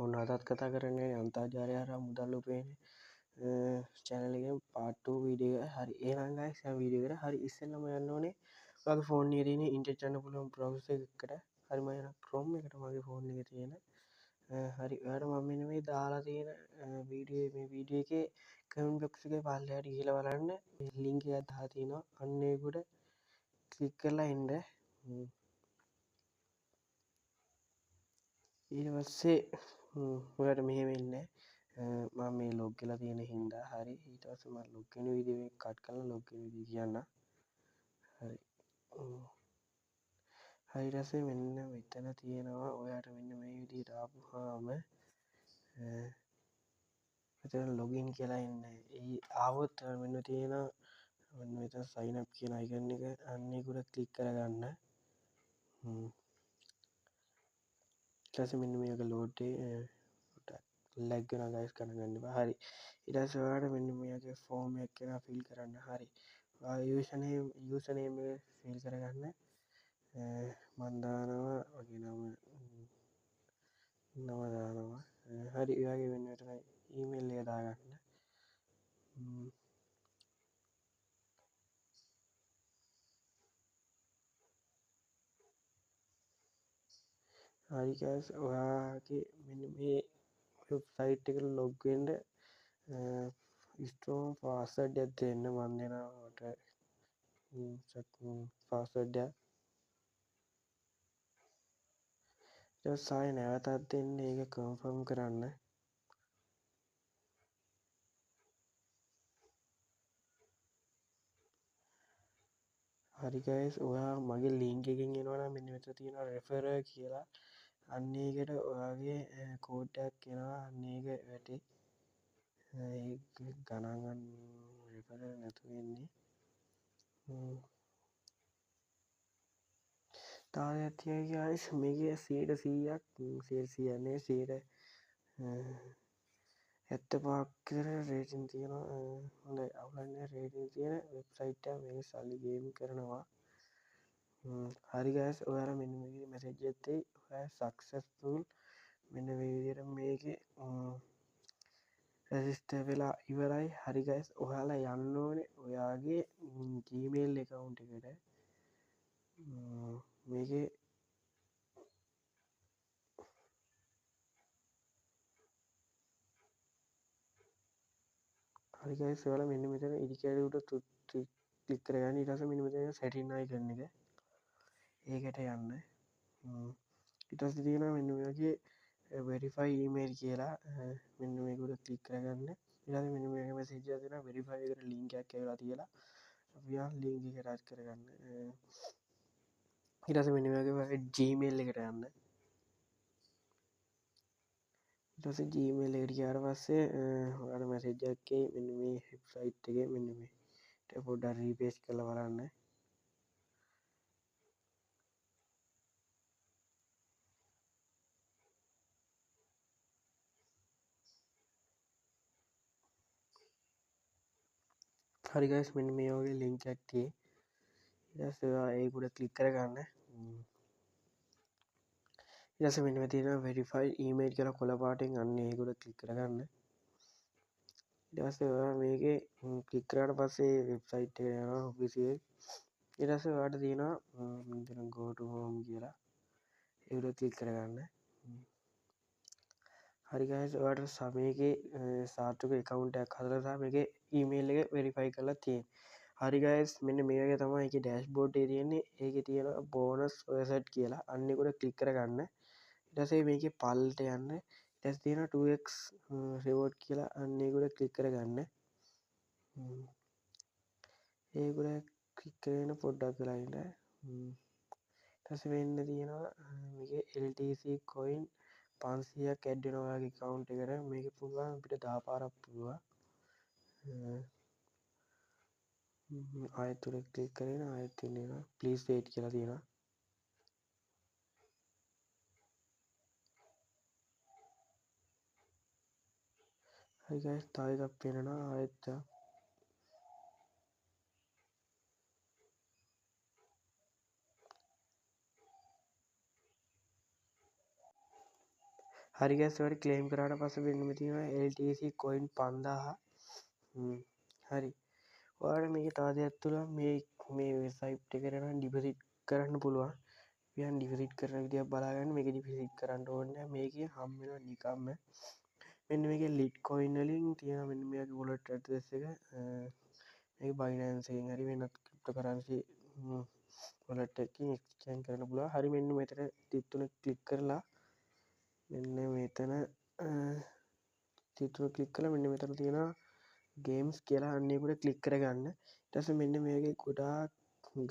ඔන්න අදත් කතා කරන්නේ අන්තර්ජාලය හරහා මුදල් උපයන චැනල් එකෙන් පාර්ට් 2 වීඩියෝ එක. හරි, එහෙනම් ගයිස් දැන් වීඩියෝ එකට. හරි, ඉස්සෙල්ලාම යන්න ඕනේ ඔයාගේ ෆෝන් එකේ තියෙන ඉන්ටර්නෙට් යන්න පුළුවන් බ්‍රවුසර් එකකට. හරි, මම යනවා Chrome එකට මගේ ෆෝන් එකේ තියෙන. හරි, ඔයාලට මම මෙන්න මේ දාලා තියෙන වීඩියෝ, මේ වීඩියෝ එකේ කමෙන්ට් බොක්ස් එකේ පල්ලෙහාට ගිහලා බලන්න මේ ලින්ක් එකක් දාලා තියෙනවා. අන්න ඒක උඩ ක්ලික් කරලා එන්න. ඊට පස්සේ ඔයාලට මෙහෙම එන්නේ. මම මේ ලොග් වෙලා තියෙන හින්දා. හරි, ඊට පස්සේ මම ලොග් වෙන වීඩියෝ එක කට් කරලා ලොග් වෙන විදිය කියන්න. හරි. හරි, ඊට පස්සේ මෙන්න මෙතන තියෙනවා ඔයාලට මෙන්න මේ විදියට ආපුවාම, මෙතන ලොගින් කියලා එන්නේ. ඒ ආවොත් මෙන්න තියෙනවා මෙන්න මෙතන සයින් අප් කියන අයිකන් එක. අන්න ඒක උඩ ක්ලික් කරගන්න. ඊට පස්සේ මෙන්න මේක ලෝඩ් පොඩ්ඩක් ලැග් වෙනවා ගයිස්, ගණන් ගන්න එපා. හරි, ඊට පස්සේ ඔයාලට මෙන්න මේ වගේ ෆෝම් එකක් එනවා ෆිල් කරන්න. හරි, ඔයාගේ යූසර් නේම් එක ෆිල් කරගන්න. මං දානවා ඔගේ නම දානවා. හරි, ඔයාගේ මෙන්න මෙතන ඊමේල් එක දාගන්න. හරි ගයිස්, ඔයාගේ මෙන්න මේ වෙබ්සයිට් එකට ලොග් වෙන්න, ස්ට්‍රෝං පාස්වර්ඩ් එකක් දෙන්න. මං දෙනවා ඔයාලට පාස්වර්ඩ් එකක්. ඊට පස්සේ ආයෙ නැවතත් දෙන්න, ඒක කන්ෆර්ම් කරන්න. හරි ගයිස්, ඔයා මගේ ලින්ක් එකෙන් එනවා නම් මෙන්න මෙතන තියෙනවා රෙෆරර් කියලා. අන්න ඒකට ඔයාගේ කෝඩ් එකක් එනවා. අන්න ඒක වැටේ. ඒක ගණන් ගන්න රෙෆරර් නැතුව එන්නේ. තව දෙයක් තියෙනවා ගයිස්, මේකේ සීයට සීයක්, සීයට සීයක් නෙවෙයි, සීයට හැත්තපහක් විතර රේටින් තියෙනවා. හොඳයි, අවුලක් නෑ. රේටින් තියෙන වෙබ්සයිට් එක මේක සල්ලි ගේම් කරනවා. හරි ගයිස්, ඔයාලා මෙන්න මේ විදිහට මැසේජ් එකක් දෙයි. ඔයා සක්සස්ෆුල් මෙන්න මේ විදිහට මේකේ රෙජිස්ටර් වෙලා ඉවරයි. හරි ගයිස්, ඔයාලා යන්න ඕනේ ඔයාගේ Gmail account එකට. මේකේ හරි ගයිස්, ඔයාලා මෙන්න මෙතන ඉරි කැලේ උඩ ක්ලික් කරගන්න. ඊට පස්සේ මෙන්න මෙතන සෙටින් අයිකන් එක, ඒකට යන්න. ඊට පස්සේ තියෙනවා මෙන්න මේ වගේ වෙරිෆයි ඊමේල් කියලා. මෙන්න මේක උඩ ක්ලික් කරගන්න. ඊට පස්සේ මෙන්න මේ වගේ මැසේජ් එකක් දෙනවා වෙරිෆයි එකට ලින්ක් එකක් ඇවිල්ලා තියලා. අපි ආ ලින්ක් එක ටච් කරගන්න. ඊට පස්සේ මෙන්න මේ වගේ ඔයාගේ Gmail එකට යන්න. ඊට පස්සේ Gmail එකට ගියාට පස්සේ, ඔයාලට මැසේජ් එකක් එයි මෙන්න මේ වෙබ්සයිට් එකේ. මෙන්න මේ ඊට පොඩ්ඩක් රීෆ්‍රෙෂ් කරලා බලන්න. හරි ගයිස්, මෙන්න මේ වගේ ලින්ක් එකක් තියෙයි. ඊට පස්සේ ඔයා ඒක උඩ ක්ලික් කරගන්න. ඊට පස්සේ මෙන්න මේ තියෙනවා වෙරිෆයි ඊමේල් කියලා කොළ පාටින්. අන්න ඒක උඩ ක්ලික් කරගන්න. ඊට පස්සේ ඔයා මේකේ ක්ලික් කරාට පස්සේ වෙබ්සයිට් එකට යනවා ඔෆිසියල්. ඊට පස්සේ ඔයාට තියෙනවා, මෙතන go to home කියලා. ඒක උඩ ක්ලික් කරගන්න. හරි ගයිස්, ඔයාට මේකේ සාර්ථක ඇකවුන්ට් එකක් හදලා සහ මේකේ ඊමේල් එක වෙරිෆයි කරලා තියෙනවා. හරි ගයිස්, මෙන්න මේ වගේ තමයි ඒකේ ඩෑෂ්බෝඩ් එකේ තියෙන්නේ. ඒකේ තියෙනවා බෝනස් ඇසට් කියලා. අන්න ඒක උඩ ක්ලික් කරගන්න. ඊට පස්සේ මේකේ පල්ලට යන්න. ඊට පස්සේ තියෙනවා 2x reward කියලා. අන්න ඒක උඩ ක්ලික් කරගන්න. ඒක උඩ ක්ලික් කරගෙන පොඩ්ඩක් වෙලා ඉන්න. ඊට පස්සේ මෙන්න තියෙනවා මේකේ LTC coin 500ක් ඇඩ් වෙනවා ඔයාගේ ඇකවුන්ට් එකට. මේක පුළුවන් අපිට 10 පාරක් පුළුවන්. ආයෙත් උඩ ක්ලික් කරගෙන ආයෙත් එනවා ප්ලීස් වේට් කියලා තියෙනවා. හරි ගයිස්, තව එකක් පේනවා ආයෙත්. හරි ගයිස්, ඔයාලට ක්ලේම් කරාට පස්සේ මෙන්න මේ තියෙනවා LTC coin 5000. හරි. ඔයාලට මේකේ තව දෙයක් තුල මේ වෙබ්සයිට් එකට නම් ඩිපොසිට් කරන්න පුළුවන්. වියන් ඩිපොසිට් කරන විදියක් බලාගන්න. මේක ඩිපොසිට් කරන්න ඕනේ නෑ. මේකේ හම් වෙනවා නිකම්ම. මෙන්න මේකේ ලිට් කොයින් වලින් තියෙනවා මෙන්න මේ වගේ වොලට් ඇඩ්‍රස් එක. මේක Binance එකෙන් හරි වෙනත් ක්‍රිප්ටෝ කරන්සි වොලට් එකකින් එක්ස්චේන්ජ් කරන්න පුළුවන්. හරි, මෙන්න මෙතන තිත් තුන ක්ලික් කරලා මෙන්න මෙතන තිත් තුන ක්ලික් කරලා මෙන්න මෙතන තියෙනවා ගේම්ස් කියලා. අන්න ඒකට ක්ලික් කරගන්න. ඊට පස්සේ මෙන්න මේ වගේ ගොඩාක්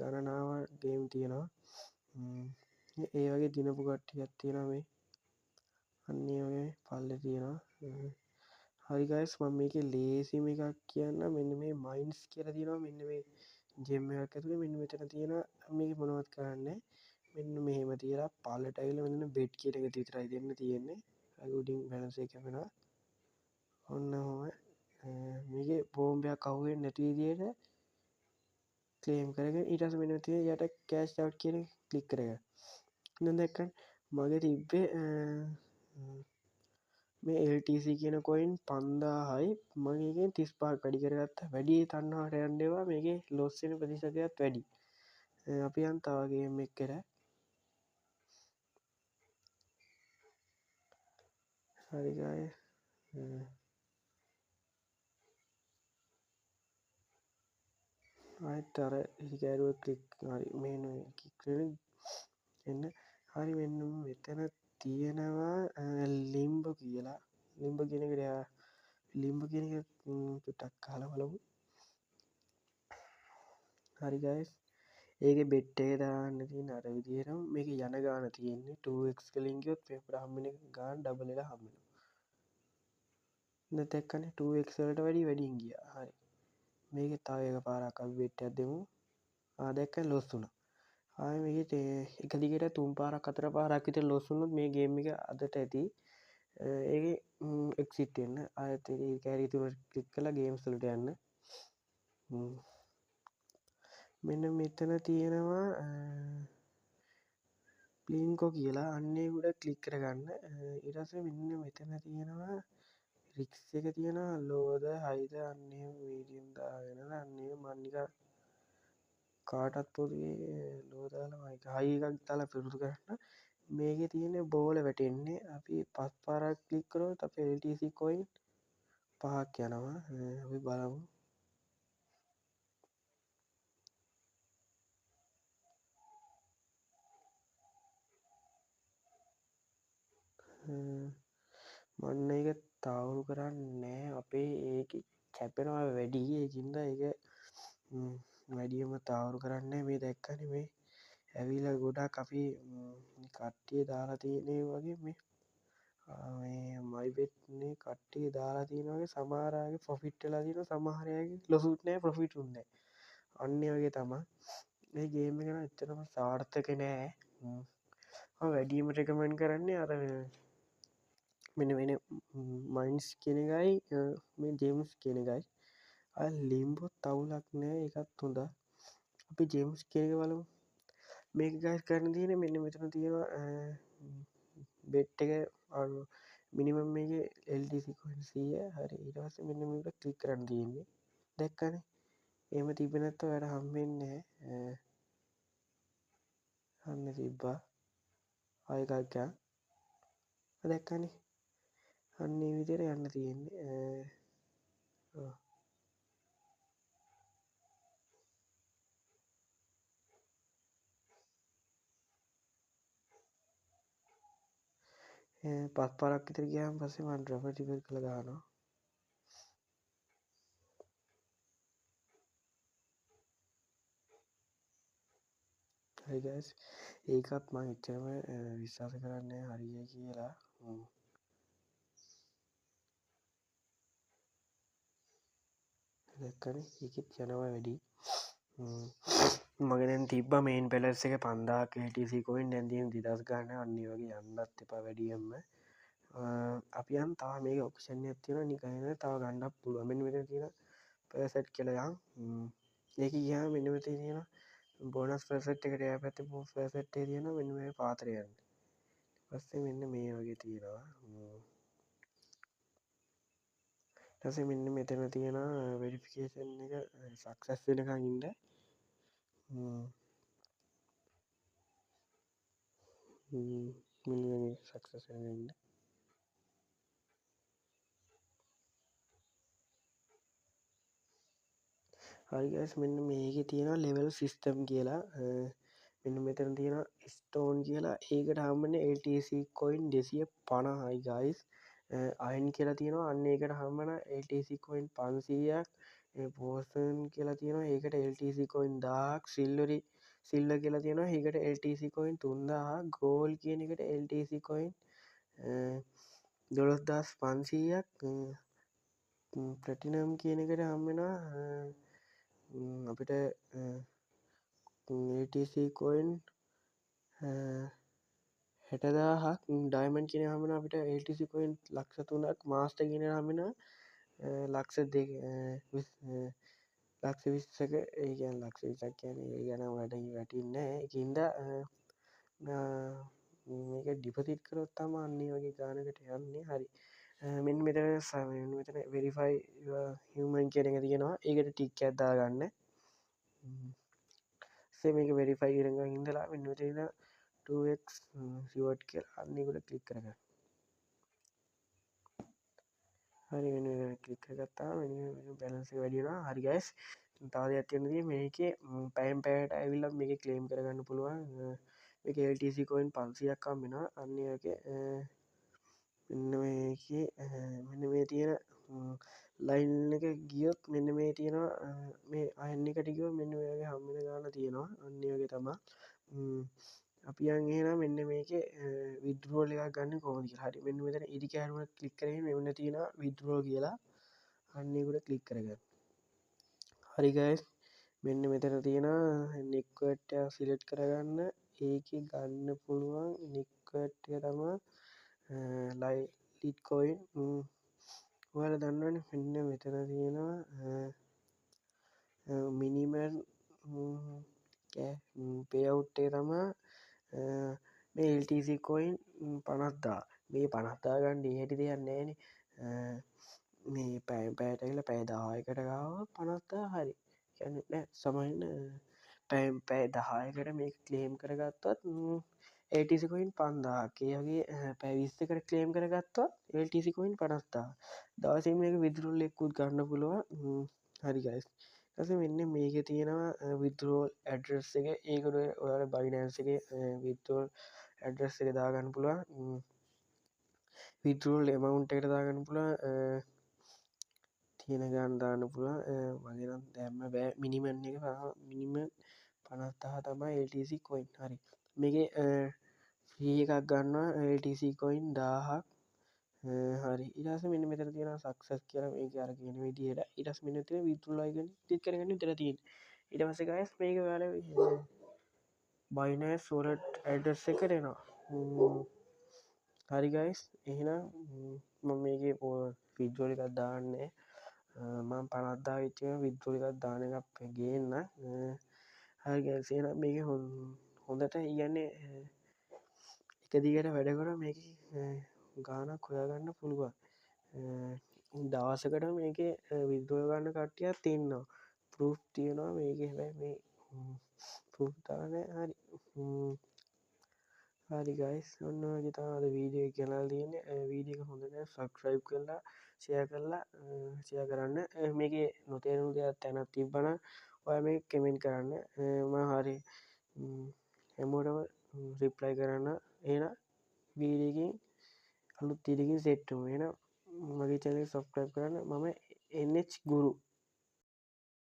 ගණනාවක් ගේම් තියෙනවා. ඒ වගේ දිනපු කට්ටියක් තියෙනවා මේ. අන්න ඒ වගේ පල්ලේ තියෙනවා. හරි ගයිස්, මම මේකේ ලේසිම එකක් කියන්නම්. මෙන්න මේ මයින්ස් කියලා තියෙනවා. මෙන්න මේ ජෙම් එකක් ඇතුලේ මෙන්න මෙතන තියෙනවා. මේක මොනවත් කරන්නේ නෑ. මෙන්න මෙහෙම තියලා පල්ලට ඇවිල්ලා මෙන්න බෙඩ් කියන එක විතරයි දෙන්න තියෙන්නේ. අර උඩින් බැලන්ස් එක කැපෙනවා. ඔන්න ඔහොම මේකේ බෝම්බයක් අහුවෙන්නේ නැති විදියට ක්ලේම් කරගෙන ඊට පස්සේ මෙන්න තියෙන යට කෑෂ් අවුට් කියන එක ක්ලික් කරගන්න. දැන් දැක්කනේ මගේ තිබ්බේ මේ LTC කියන කොයින් 5000යි. මම ඒකෙන් 35ක් වැඩි කරගත්තා. වැඩි තණ්හාවට යන්න එපා. මේකේ ලොස් වෙන ප්‍රතිශතයත් වැඩි. අපි යන් තව ගේම් එකකට. හරි ගායස්. ආයෙත් අර හිකෑරුව ක්ලික්. හරි, මේ නෙවෙයි, ක්ලික් කරගෙන එන්න. හරි, මෙන්න මෙතන තියෙනවා ලිම්බෝ කියලා. ලිම්බෝ කියන එකට ලිම්බෝ කියන එක චුට්ටක් අහලා බලමු. හරි ගයිස්, ඒකේ බෙට් එක දාන්න තියෙන අර විදිහටම මේක යන ගාන තියෙන්නේ 2x වලින් ගියොත් මේ අපිට හම්බෙන එක ගාන ඩබල් වෙලා හම්බ වෙනවා. දැන් දැක්කනේ 2x වලට වැඩි වැඩියෙන් ගියා. හරි, මේකේ තව එකපාරක් අපි බෙට් එකක් දෙමු. දැක්කනේ ලොස් වුණා. ආයෙ මේකේ එක දිගට තුන් පාරක් හතර පාරක් විතර ලොස් වුණොත් මේ ගේම් එක අදට ඇති. ඒකේ එක්සිට් වෙන්න. ආයෙත් ඒ කැරි තුන ක්ලික් කරලා ගේම්ස් වලට යන්න. මෙන්න මෙතන තියෙනවා ප්ලින්කෝ කියලා. අන්න ඒ උඩ ක්ලික් කරගන්න. ඊට පස්සේ මෙන්න මෙතන තියෙනවා රික්ස් එක තියෙනවා ලෝද හයිද අන්න එහෙම මීඩියම් දාගෙන අන්න එහෙම මං නිකන් කාටත් පොදුවේ ලෝ දාලා මම එක හයි එකක් දාලා පුරුදු කරන්න. මේකේ තියෙන බෝල වැටෙන්නේ අපි පස් පාරක් ක්ලික් කරොත් අපේ LTC coin පහක් යනවා. අපි බලමු. මන්න ඒක තාවුරු කරන්නේ නෑ. අපේ ඒකේ කැපෙනවා වැඩි. ඒකින්ද ඒක වැඩියම තාවුරු කරන්නේ නෑ. මේ දැක්කනේ මේ ඇවිල්ලා ගොඩක් අපි කට්ටිය දාලා තියෙන ඒ වගේ මේ මයිබෙට් නේ කට්ටිය දාලා තියෙන වගේ සමහර අයගේ ප්‍රොෆිට් වෙලා තියෙනවා, සමහර අයගේ ලොසුත් නෑ, ප්‍රොෆිට් උත් නෑ. අන්න ඒ වගේ තමයි. මේ ගේම් එක නම් ඇත්තටම සාර්ථක නෑ. මම වැඩියම රෙකමන්ඩ් කරන්නේ අර මෙන්න වෙන මයින්ස් කියන එකයි මේ ජෙම්ස් කියන එකයි. අර ලිම්බෝ තවුලක් නෑ, ඒකත් හොඳයි. අපි ජෙම්ස් කියන එක බලමු. මේක ගයිස් කරන්න තියෙන්නේ මෙන්න මෙතන තියෙනවා බෙට් එක මිනිමම් මේකේ LTC coin 100. හරි, ඊට පස්සේ මෙන්න මේක ක්ලික් කරන්න තියෙන්නේ. දැක්කනේ. එහෙම තිබ්බේ නැත්නම් ඔයාලට හම්බෙන්නේ නෑ. අන්න තිබ්බා. ආයෙ එකක් ගියා. දැක්කනේ. අන්න ඒ විදිහට යන්න තියෙන්නේ. ඔව්. පස් පාරක් විතර ගියාම පස්සේ මම ඩ්‍රොපර් ටික කරලා දානවා. හරි ගයිස්, ඒකත් මම එච්චරම විශ්වාස කරන්නේ නෑ හරියයි කියලා. දැක්කනේ ඒකෙත් යනවා වැඩි. මගේ දැන් තිබ්බා මේන් බැලන්ස් එක 5000ක් LTC coin, දැන් තියෙන 2000 ගාන. අන්න ඒ වගේ යන්නත් එපා වැඩියෙන්ම. අපි යන් තව මේක ඔප්ෂන් එකක් තියෙනවා නිකන් එන තව ගන්නත් පුළුවන්. මෙන්න මෙතන තියෙන පර්සෙට් කියලා යන්. ඒක ගියාම මෙන්න මෙතන තියෙන බෝනස් පර්සෙට් එකට එහා පැත්තේ බෝනස් පර්සෙට් එක තියෙනවා. මෙන්න මේ පාත්‍රය යන්න. පස්සේ මෙන්න මේ වගේ තියෙනවා. ඊට පස්සේ මෙන්න මෙතන තියෙනවා වෙරිෆිකේෂන් එක සක්සස් වෙනකන් ඉන්න. මෙන්න මේ සක්සස් වෙනකන් ඉන්න. හරි ගයිස්, මෙන්න මේකේ තියෙනවා ලෙවල් සිස්ටම් කියලා. මෙන්න මෙතන තියෙනවා ස්ටෝන් කියලා. ඒකට හම්බෙන්නේ LTC coin 250යි ගයිස්. අයන් කියලා තියෙනවා. අන්න ඒකට හම්බෙන LTC coin 500ක්. පෝසන් කියලා තියෙනවා. ඒකට LTC coin 1000ක්. සිල්වර් කියලා තියෙනවා. ඒකට LTC coin 3000ක්. ගෝල්ඩ් කියන එකට LTC coin 12500ක්. Platinum කියන එකට හම්බෙනවා අපිට LTC coin 60000ක්. ඩයමන්ඩ් කියන එක හම්බෙනවා අපිට LTC coin ලක්ෂ තුනක්. මාස්ටර් කියන එක හම්බෙනවා ලක්ෂ දෙක, ලක්ෂ විස්සක. ඒ කියන්නේ ලක්ෂ විස්සක් කියන්නේ ඒ ගැන ඔයාලට වැටින්නේ නෑ. ඒකින්ද මේක ඩිපොසිට් කරොත් තමයි අන්න ඒ වගේ ගානකට යන්නේ. හරි. මෙන්න මෙතන මෙන්න මෙතන වෙරිෆයි හියුමන් කියන එක තියෙනවා. ඒකට ටික් එකක් දාගන්න. ඊපස්සේ මේක වෙරිෆයි කරගෙන ඉඳලා මෙන්න මෙතන ඉඳලා 2x reward කියලා අන්න ඒකට ක්ලික් කරගන්න. හරි, මෙන්න මෙතන ක්ලික් කරගත්තාම මෙන්න මෙතන බැලන්ස් එක වැඩි වෙනවා. හරි ගයිස්, තව දෙයක් තියෙනවා ඉතින් මේකේ පැයෙන් පැයට ඇවිල්ලා මේකේ ක්ලේම් කරගන්න පුළුවන්. මේකේ LTC coin 500ක් හම්බ වෙනවා. අන්න ඒ වගේ, මෙන්න මේකේ, මෙන්න මේ තියෙන ලයින් එක ගියොත් මෙන්න මේ තියෙනවා, මේ අයන් එකට ගියොත් මෙන්න මේ වගේ හම්බ වෙන ගාන තියෙනවා. අන්න ඒ වගේ තමයි. අපි යන් එහෙනම් මෙන්න මේකේ විත්ඩ්‍රෝල් එකක් ගන්න කොහොමද කියලා. හරි, මෙන්න මෙතන ඉරි කෑල්ල ක්ලික් කරගෙන මෙන්න තියෙනවා විත්ඩ්‍රෝල් කියලා. අන්න ඒකට ක්ලික් කරගන්න. හරි ගයිස්, මෙන්න මෙතන තියෙනවා නෙට්වර්ක් එක සිලෙක්ට් කරගන්න. ඒකේ ගන්න පුළුවන් නෙට්වර්ක් එක තමයි ලිට්කොයින්. ඔයාලා දන්නවනේ මෙන්න මෙතන තියෙනවා මිනිමම් පේ අවුට් එක තමයි මේ LTC coin 50000. මේ 50000 ගන්න ඒ හැටි දෙයක් නෑනේ. මේ පැයට ඇවිල්ලා පැය 10කට ගාව 50000 හරි. කියන්නේ නෑ, සමහරවිට පැය 10කට මේක ක්ලේම් කරගත්තොත් LTC coin 5000ක්. ඒ වගේ පැය 20කට ක්ලේම් කරගත්තොත් LTC coin 50000. දවසින් මේක විත්ඩ්‍රෝල් එකකුත් ගන්න පුළුවන්. හරි ගයිස්. ඊට පස්සේ මෙන්න මේකේ තියෙනවා විත්ඩ්‍රෝල් ඇඩ්‍රස් එක. ඒකට ඔයාලා Binance එකේ විත්ඩ්‍රෝල් ඇඩ්‍රස් එක දාගන්න පුළුවන්. විත්ඩ්‍රෝල් ඇමවුන්ට් එකට දාගන්න පුළුවන්. තියෙන ගාන දාන්න පුළුවන්. මගේ නම් දැම්ම බෑ. මිනිමම් එක මිනිමම් 50000 තමයි LTC coin. හරි. මේකේ ෆ්‍රී එකක් ගන්නවා LTC coin 1000ක්. හරි. ඊට පස්සේ මෙන්න මෙතන තියෙනවා සක්සස් කියලා මේක අර කියන විදිහට. ඊට පස්සේ මෙන්න මෙතන විත්ඩ්‍රෝල් අයිකන් ක්ලික් කරගන්න විතර තියෙන්නේ. ඊට පස්සේ ගයිස් මේක ඔයාලා Binance wallet address එකට එනවා. හරි ගයිස්, එහෙනම් මම මේකේ විත්ඩ්‍රෝල් එකක් දාන්නේ. මම 50000 වෙච්ච එක විත්ඩ්‍රෝල් එකක් දාන එකක් ගේන්න. හරි ගයිස්, එහෙනම් මේකේ හොඳට එක දිගට වැඩ කරා මේකේ ගාණක් හොයාගන්න පුළුවන්. දවසකට මේකේ විත්ඩ්‍රෝල් ගන්න කට්ටියක් ඉන්නවා. ප්‍රූෆ් තියෙනවා මේකේ. හැබැයි මේ ප්‍රූෆ් දාන්නේ. හරි. හරි ගයිස්, ඔන්න ඔය වගේ තමයි අද වීඩියෝ එක ගෙනල්ලා තියෙන්නේ. වීඩියෝ එක හොඳ නම් සබ්ස්ක්‍රයිබ් කරලා ෂෙයා කරලා ෂෙයා කරන්න. මේකේ නොතේරුණු දෙයක් තැනක් තිබ්බනම් ඔයා මේක කමෙන්ට් කරන්න. මම හරි හැමෝටම රිප්ලයි කරන්න. එහෙනම් වීඩියෝ එකකින් අලුත් වීඩියෝ එකකින් සෙට් වෙමු. එහෙනම් මගේ චැනල් එක සබ්ස්ක්‍රයිබ් කරන්න. මම NH ගුරු.